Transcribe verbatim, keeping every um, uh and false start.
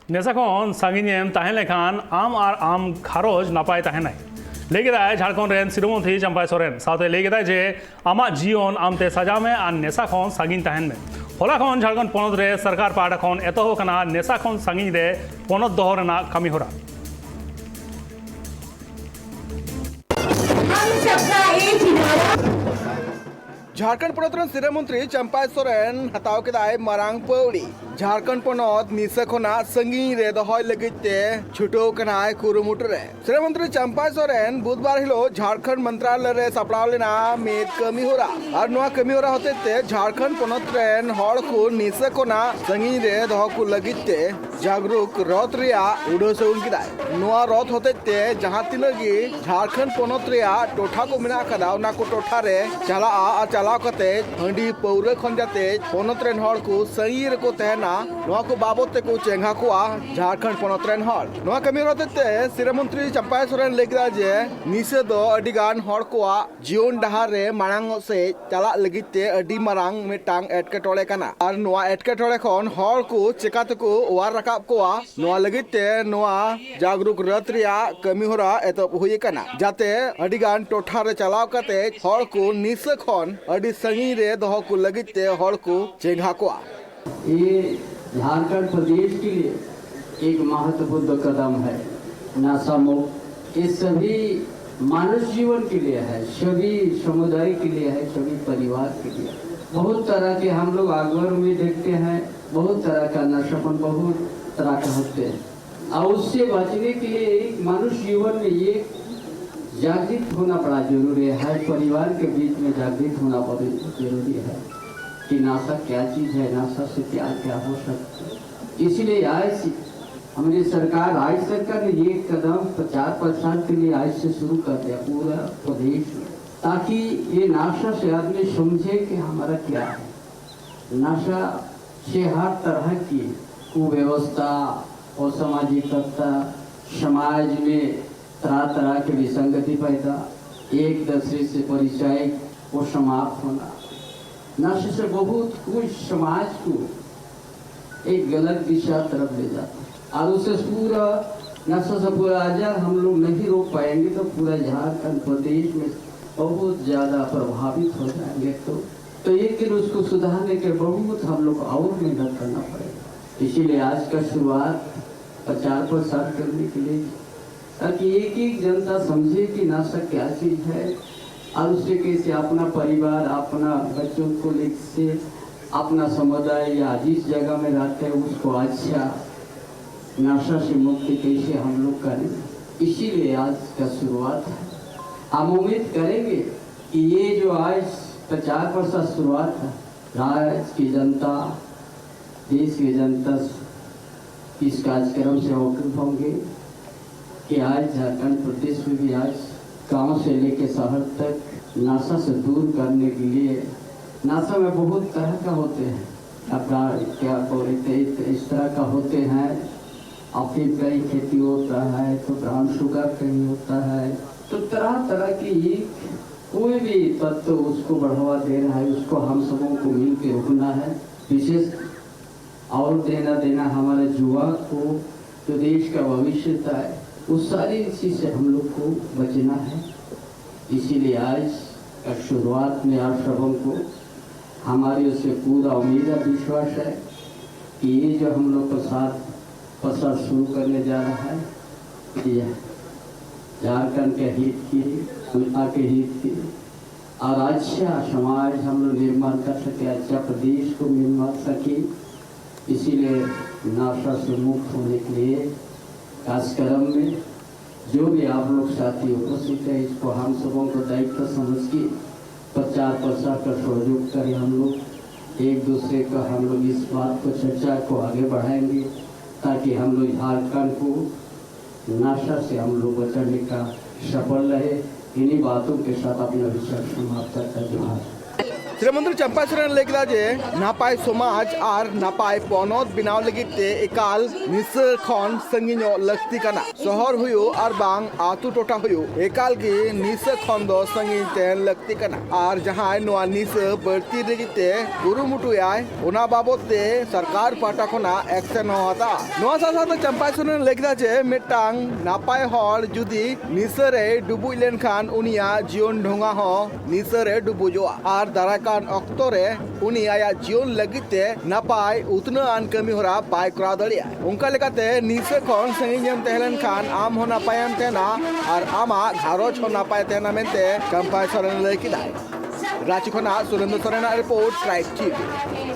ᱱᱮᱥᱟ ᱠᱷᱚᱱ ᱥᱟᱺᱜᱤᱧ ᱮᱢ ᱛᱟᱦᱮᱸ ᱞᱮᱱᱠᱷᱟᱱ ᱟᱢ ᱟᱨ ᱟᱢ ᱜᱷᱟᱨᱚᱸᱡᱽ ᱱᱟᱯᱟᱭ ᱛᱟᱦᱮᱱᱟᱭ, ᱞᱟᱹᱭ ᱠᱮᱫᱟᱭ ᱡᱷᱟᱲᱠᱷᱚᱸᱰ ᱨᱮᱱ ᱥᱤᱨᱟᱹ ᱢᱚᱱᱛᱨᱤ ᱪᱟᱢᱯᱟᱭ ᱥᱚᱨᱮᱱ᱾ ᱥᱟᱶᱛᱮ ᱞᱟᱹᱭ ᱠᱮᱫᱟᱭ ᱡᱮ ᱟᱢᱟᱜ ᱡᱤᱭᱚᱱ ᱟᱢᱛᱮ ᱥᱟᱡᱟᱣ ᱢᱮ ᱟᱨ ᱱᱮᱥᱟ ᱠᱷᱚᱱ ᱥᱟᱺᱜᱤᱧ ᱛᱟᱦᱮᱱ ᱢᱮ᱾ ᱦᱚᱞᱟ ᱠᱷᱚᱱ ᱡᱷᱟᱲᱠᱷᱚᱸᱰ ᱯᱚᱱᱚᱛ ᱨᱮ ᱥᱚᱨᱠᱟᱨ ᱯᱟᱦᱴᱟ ᱠᱷᱚᱱ ᱮᱛᱚᱦᱚᱵ ᱟᱠᱟᱱᱟ ᱱᱮᱥᱟ ᱠᱷᱚᱱ ᱥᱟᱺᱜᱤᱧ ᱨᱮ ᱯᱚᱱᱚᱛ ᱫᱚᱦᱚ ᱨᱮᱱᱟᱜ ᱠᱟᱹᱢᱤ ᱦᱚᱨᱟ᱾ ᱡᱷᱟᱲᱠᱷᱚᱸᱰ ᱯᱚᱱᱚᱛ ᱨᱮᱱ ᱥᱤᱨᱟᱹ ᱢᱚᱱᱛᱨᱤ ᱪᱟᱢᱯᱟᱭ ᱥᱚᱨᱮᱱ ᱦᱟᱛᱟᱣ ᱠᱮᱫᱟᱭ ᱢᱟᱨᱟᱝ ᱯᱟᱹᱣᱲᱤ᱾ ᱡᱷᱟᱲᱠᱷᱚᱸᱰ ᱯᱚᱱᱚᱛ ᱱᱤᱥᱟᱹ ᱠᱷᱚᱱᱟᱜ ᱥᱟᱺᱜᱤᱧ ᱨᱮ ᱫᱚᱦᱚᱭ ᱞᱟᱹᱜᱤᱫ ᱛᱮ ᱪᱷᱩᱴᱟᱹᱣ ᱠᱟᱱᱟᱭ ᱠᱩᱨᱩᱢᱩᱴᱩ ᱨᱮ᱾ ᱥᱤᱨᱟᱹ ᱢᱚᱱᱛᱨᱤ ᱪᱟᱢᱯᱟᱭ ᱥᱚᱨᱮᱱ ᱵᱩᱫᱷᱵᱟᱨ ᱦᱤᱞᱳᱜ ᱡᱷᱟᱲᱠᱷᱚᱸᱰ ᱢᱚᱱᱛᱨᱟᱞᱚᱭ ᱨᱮ ᱥᱟᱯᱲᱟᱣ ᱞᱮᱱᱟ ᱢᱤᱫ ᱠᱟᱹᱢᱤ ᱦᱚᱨᱟ᱾ ᱟᱨ ᱱᱚᱣᱟ ᱠᱟᱹᱢᱤ ᱦᱚᱨᱟ ᱦᱚᱛᱮᱡ ᱛᱮ ᱡᱷᱟᱲᱠᱷᱚᱸᱰ ᱯᱚᱱᱚᱛ ᱨᱮᱱ ᱦᱚᱲ ᱠᱚ ᱱᱤᱥᱟᱹ ᱠᱷᱚᱱᱟᱜ ᱥᱟᱺᱜᱤᱧ ᱨᱮ ᱫᱚᱦᱚ ᱠᱚ ᱞᱟᱹᱜᱤᱫ ᱛᱮ ᱡᱟᱜᱽᱨᱩᱠ ᱨᱚᱛᱷ ᱨᱮᱭᱟᱜ ᱩᱰᱷᱟᱹᱣ ᱥᱟᱹᱜᱩᱱ ᱠᱮᱫᱟᱭ᱾ ᱱᱚᱣᱟ ᱨᱚᱛᱷ ᱦᱚᱛᱮᱡ ᱛᱮ ᱡᱟᱦᱟᱸ ᱛᱤᱱᱟᱹᱜ ᱜᱮ ᱡᱷᱟᱲᱠᱷᱚᱸᱰ ᱯᱚᱱᱚᱛ ᱨᱮᱭᱟᱜ ᱴᱚᱴᱷᱟ ᱠᱚ ᱢᱮᱱᱟᱜ ᱟᱠᱟᱫᱟ, ᱚᱱᱟ ᱠᱚ ᱴᱚᱴᱷᱟ ᱨᱮ ᱪᱟᱞᱟᱜᱼᱟ ᱟᱨ ᱪᱟᱞᱟᱣ ᱠᱟᱛᱮ ᱦᱟᱺᱰᱤ ᱯᱟᱹᱣᱨᱟᱹ ᱠᱷᱚᱱ ᱡᱟᱛᱮ ᱯᱚᱱᱚᱛ ᱨᱮᱱ ᱦᱚᱲ ᱠᱚ ᱥᱟᱺᱜᱤᱧ ᱨᱮᱠᱚ ᱛᱟᱦᱮᱱᱟ, ᱱᱚᱣᱟ ᱠᱚ ᱵᱟᱵᱚᱛ ᱛᱮᱠᱚ ᱪᱮᱸᱜᱷᱟ ᱠᱚᱣᱟ ᱡᱷᱟᱲᱠᱷᱚᱸᱰ ᱯᱚᱱᱚᱛ ᱨᱮᱱ ᱦᱚᱲ᱾ ᱱᱚᱣᱟ ᱠᱟᱹᱢᱤ ᱦᱚᱨᱟ ᱦᱚᱛᱮᱡ ᱛᱮ ᱥᱤᱨᱟᱹ ᱢᱚᱱᱛᱨᱤ ᱪᱟᱢᱯᱟᱭ ᱥᱚᱨᱮᱱ ᱞᱟᱹᱭ ᱠᱮᱫᱟ ᱡᱮ ᱱᱤᱥᱟᱹ ᱫᱚ ᱟᱹᱰᱤ ᱜᱟᱱ ᱦᱚᱲ ᱠᱚᱣᱟᱜ ᱡᱤᱭᱚᱱ ᱰᱟᱦᱟᱨ ᱨᱮ ᱢᱟᱲᱟᱝ ᱥᱮᱫ ᱪᱟᱞᱟᱜ ᱞᱟᱹᱜᱤᱫ ᱛᱮ ᱟᱹᱰᱤ ᱢᱟᱨᱟᱝ ᱢᱤᱫᱴᱟᱝ ᱮᱴᱠᱮᱴᱚᱬᱮ ᱠᱟᱱᱟ᱾ ᱟᱨ ᱱᱚᱣᱟ ᱮᱴᱠᱮᱴᱚᱬᱮ ᱠᱷᱚᱱ ᱦᱚᱲ ᱠᱚ ᱪᱮᱠᱟ ᱛᱮᱠᱚ ᱚᱣᱟᱨ ᱨᱟᱠᱟᱵ ᱠᱚᱣᱟ, ᱱᱚᱣᱟ ᱞᱟᱹᱜᱤᱫ ᱛᱮ ᱱᱚᱣᱟ ᱡᱟᱜᱽᱨᱩᱠ ᱨᱚᱛᱷ ᱨᱮᱭᱟᱜ ᱠᱟᱹᱢᱤ ᱦᱚᱨᱟ ᱮᱛᱚᱦᱚᱵ ᱦᱩᱭ ᱟᱠᱟᱱᱟ, ᱡᱟᱛᱮ ᱟᱹᱰᱤ ᱜᱟᱱ ᱴᱚᱴᱷᱟ ᱨᱮ ᱪᱟᱞᱟᱣ ᱠᱟᱛᱮ ᱦᱚᱲ ᱠᱚ ᱱᱤᱥᱟᱹ ᱠᱷᱚᱱ ᱟᱹᱰᱤ ᱥᱟᱺᱜᱤᱧ ᱨᱮ ᱫᱚᱦᱚ ᱠᱚ ᱞᱟᱹᱜᱤᱫ ᱛᱮ ᱦᱚᱲ ᱠᱚ ᱪᱮᱸᱜᱷᱟ ᱠᱚᱣᱟ᱾ ये झारखंड प्रदेश के लिए एक महत्वपूर्ण कदम है। नशा मुक्त, ये सभी मानव जीवन के लिए है, सभी समुदाय के लिए है, सभी परिवार के लिए। बहुत तरह के हम लोग अखबार में देखते हैं, बहुत तरह का नशापन, बहुत तरह का होते हैं। और उससे बचने के लिए एक मनुष्य जीवन में ये जागृत होना बड़ा जरूरी है, हर परिवार के बीच में जागृत होना बहुत जरूरी है कि नशा क्या चीज़ है, नशा से क्या क्या हो सकता है। इसीलिए आज हमारी सरकार, आज सरकार ने ये कदम चार पाँच साल के लिए आज से शुरू कर दिया पूरा प्रदेश में, ताकि ये नशा से आदमी समझे कि हमारा क्या है। नशा से हर तरह की कुव्यवस्था, असामाजिकता, समाज में तरह तरह की विसंगति पैदा, एक दूसरे से परिचय, वो समाप्त होना। नशे से बहुत कुछ समाज को एक गलत दिशा तरफ ले जाता है। और उसे पूरा नशा से पूरा अगर हम लोग नहीं रोक पाएंगे तो पूरा झारखंड प्रदेश में बहुत ज्यादा प्रभावित हो जाएंगे। तो तो लेकिन उसको सुधारने के बहुत हम लोग को और मेहनत करना पड़ेगा। इसीलिए आज का शुरुआत प्रचार प्रसार करने के लिए, ताकि एक एक जनता समझे कि नशा क्या चीज है और उससे कैसे अपना परिवार, अपना बच्चों को लेकर से अपना समुदाय या जिस जगह में रहते हैं उसको अच्छा नशा से मुक्ति कैसे हम लोग करें। इसीलिए आज का शुरुआत है। हम उम्मीद करेंगे कि ये जो आज प्रचार प्रसार शुरुआत है, राज्य की जनता, देश की जनता इस कार्यक्रम से वाकिफ होंगे कि आज झारखंड प्रदेश में भी आज गांव से लेकर शहर तक नशा से दूर करने के लिए, नशा में बहुत तरह का होते हैं, अपना क्या बोलते हैं, इस तरह का होते हैं, अफीम कहीं खेती होता है तो ब्राउन शुगर कहीं होता है, तो तरह तरह की कोई भी तत्व उसको बढ़ावा दे रहा है, उसको हम सबों को मिल के रुकना है। विशेष और देना देना हमारे युवा को, जो देश का भविष्य है, उस सारी चीज से हम लोग को बचना है। इसीलिए आज का शुरुआत में आप सबों को हमारी ओर से पूरा उम्मीद और विश्वास है कि ये जो हम लोग प्रसाद प्रसाद शुरू करने जा रहा है, ये झारखंड के हित की, जनता के हित की और अच्छा समाज हम लोग निर्माण कर सके, अच्छा प्रदेश को निर्माण सके। इसीलिए नशा से मुक्त होने के लिए कार्यक्रम में जो भी आप लोग साथी उपस्थित है, इसको हम सबों को दायित्व समझ के प्रचार प्रसार का सहयोग करें। हम लोग एक दूसरे का, हम लोग इस बात को, चर्चा को आगे बढ़ाएंगे, ताकि हम लोग झारखंड को नशा से हम लोग बचाने का सफल रहे। इन्हीं बातों के साथ अपना विचार समाप्त करता। जोहार। ᱥᱤᱨᱟᱹ ᱢᱚᱱᱛᱨᱤ ᱪᱟᱢᱯᱟᱭ ᱥᱚᱨᱮᱱ ᱞᱟᱹᱭ ᱠᱮᱫᱟ ᱡᱮ ᱱᱟᱯᱟᱭ ᱥᱚᱢᱟᱡᱽ ᱟᱨ ᱱᱟᱯᱟᱭ ᱯᱚᱱᱚᱛ ᱵᱮᱱᱟᱣ ᱞᱟᱹᱜᱤᱫ ᱛᱮ ᱮᱠᱟᱞ ᱱᱤᱥᱟᱹ ᱠᱷᱚᱱ ᱥᱟᱺᱜᱤᱧᱚᱜ ᱞᱟᱹᱠᱛᱤ ᱠᱟᱱᱟ᱾ ᱥᱚᱦᱚᱨ ᱦᱩᱭᱩᱜ ᱟᱨ ᱵᱟᱝ ᱟᱹᱛᱩ ᱴᱚᱴᱷᱟ ᱦᱩᱭᱩᱜ, ᱮᱠᱟᱞ ᱜᱮ ᱱᱤᱥᱟᱹ ᱠᱷᱚᱱ ᱫᱚ ᱥᱟᱺᱜᱤᱧ ᱛᱟᱦᱮᱱ ᱞᱟᱹᱠᱛᱤ ᱠᱟᱱᱟ᱾ ᱟᱨ ᱡᱟᱦᱟᱸᱭ ᱱᱚᱣᱟ ᱱᱤᱥᱟᱹ ᱵᱟᱹᱲᱛᱤ ᱞᱟᱹᱜᱤᱫ ᱛᱮ ᱠᱩᱨᱩᱢᱩᱴᱩᱭᱟᱭ, ᱚᱱᱟ ᱵᱟᱵᱚᱛ ᱛᱮ ᱥᱚᱨᱠᱟᱨ ᱯᱟᱦᱴᱟ ᱠᱷᱚᱱᱟᱜ ᱮᱠᱥᱮᱱ ᱦᱚᱸ ᱦᱟᱛᱟᱜᱼᱟ᱾ ᱱᱚᱣᱟ ᱥᱟᱶ ᱥᱟᱶᱛᱮ ᱪᱟᱢᱯᱟᱭ ᱥᱚᱨᱮᱱ ᱞᱟᱹᱭ ᱠᱮᱫᱟ ᱡᱮ ᱢᱤᱫᱴᱟᱝ ᱱᱟᱯᱟᱭ ᱦᱚᱲ ᱡᱩᱫᱤ ᱱᱤᱥᱟᱹ ᱨᱮᱭ ᱰᱩᱵᱩᱡ ᱞᱮᱱᱠᱷᱟᱱ ᱩᱱᱤᱭᱟᱜ ᱡᱤᱭᱚᱱ ᱰᱷᱚᱸᱜᱟ ᱦᱚᱸ ᱱᱤᱥᱟᱹ ᱨᱮ ᱰᱩᱵᱩᱡᱚᱜᱼᱟ᱾ ᱟᱨ ᱫᱟᱨᱟᱭ ᱠᱟᱱ ᱚᱠᱛᱚ ᱨᱮ ᱩᱱᱤ ᱟᱭᱟᱜ ᱡᱤᱭᱚᱱ ᱞᱟᱹᱜᱤᱫ ᱛᱮ ᱱᱟᱯᱟᱭ ᱩᱛᱱᱟᱹᱣ ᱟᱱ ᱠᱟᱹᱢᱤ ᱦᱚᱨᱟ ᱵᱟᱭ ᱠᱚᱨᱟᱣ ᱫᱟᱲᱮᱭᱟᱜᱼᱟ᱾ ᱚᱱᱠᱟ ᱞᱮᱠᱟᱛᱮ ᱱᱤᱥᱟᱹ ᱠᱷᱚᱱ ᱥᱟᱺᱜᱤᱧ ᱮᱢ ᱛᱟᱦᱮᱸ ᱞᱮᱱᱠᱷᱟᱱ ᱟᱢ ᱦᱚᱸ ᱱᱟᱯᱟᱭᱮᱢ ᱛᱟᱦᱮᱱᱟ ᱟᱨ ᱟᱢᱟᱜ ᱜᱷᱟᱨᱚᱸᱡᱽ ᱦᱚᱸ ᱱᱟᱯᱟᱭ ᱛᱟᱦᱮᱱᱟ ᱢᱮᱱᱛᱮ ᱪᱟᱢᱯᱟᱭ ᱥᱚᱨᱮᱱ ᱞᱟᱹᱭ ᱠᱮᱫᱟᱭ᱾ ᱨᱟᱸᱪᱤ ᱠᱷᱚᱱᱟᱜ ᱥᱩᱨᱮᱱᱫᱨᱚ ᱥᱚᱨᱮᱱᱟᱜ ᱨᱤᱯᱳᱨᱴ, ᱴᱨᱟᱭᱤᱵᱽ ᱴᱤᱵᱷᱤ᱾